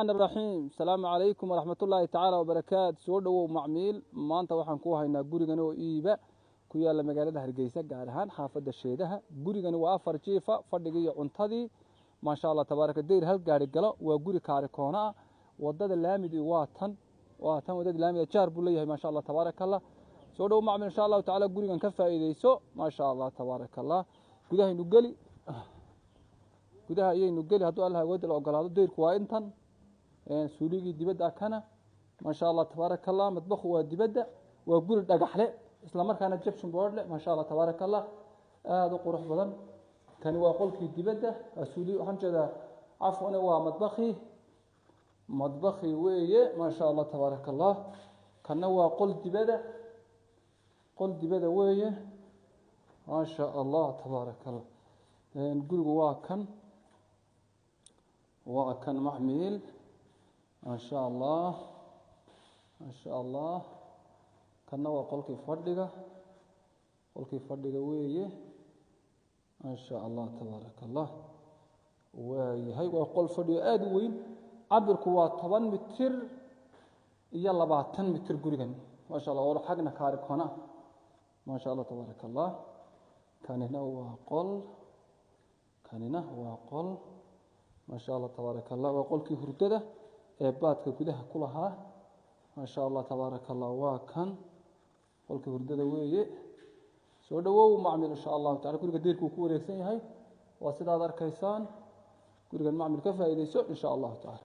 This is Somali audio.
Raxiim. Asalaamu calaykum waraxmatullaahi tacaala wabarakaatu. Soo dhowow, macmiil. Maanta waxaan ku haynaa gurigan oo iiba ku yaala magaalada Hargeysa, gaar ahaan xaafadda Sheedaha. Gurigani waa afar jiifa, fadhigii iyo cuntadii, maasha Allah tabaaraka. Dayr hal gaari galo, waa guri kaari koona ah. Wadada laamidi waa tan, waa tan wadada laamida. Jaar buu leeyahay, maasha Allah tabaaraka Allah. Soo dhowow, macmiil. Insha Allahu tacaala gurigan ka faa'iideyso, maasha Allah tabaaraka Allah. Gudahaynu geli, gudaha ayaynu geli hadduu Allah awoodda la ogolaado. Dayrku waa intan, suuligii dibadda kana, maasha Allah tabaaraka Allah. Madbaku waa dibadda, waa guri dhagaxle, isla markaana gypsum board leh, maasha Allah tabaaraka Allah, aada u qurux badan. Kani waa qolkii dibadda, suuli waxaan jeedaa, cafwan, waa madbakii, madbakii weeye, maasha Allah tabaaraka Allah. Kana waa qol dibadda, qol dibadda weeye, maasha Allah tabaaraka Allah. Gurigu waa kan, waa kan, macmiil, maasha Allah, maasha Allah. Kanna waa qolkii fadhiga, qolkii fadhiga weeye, maasha Allah tabaaraka Allah. Waayahay, waa qol fadhigo aada u weyn. Cabirku waa 10 mitir iyo 20 mitir gurigan, maasha Allah. Oo xagna kaari kona, maasha Allah tabaaraka Allah. Kanina waa qol, kanina waa qol, maasha Allah tabaaraka Allah. Waa qolkii hurdada ee baadka gudaha ku lahaa, maasha Allah tabaaraka Allah. Waa kan qolkii hurdada weeye. Soo dhowow, macmil. Insha Allahu tacala guriga deyrku uu ku wareegsan yahay, waa sidaad arkaysaan gurigan. Macmil, ka faa'iideyso insha Allahu tacala.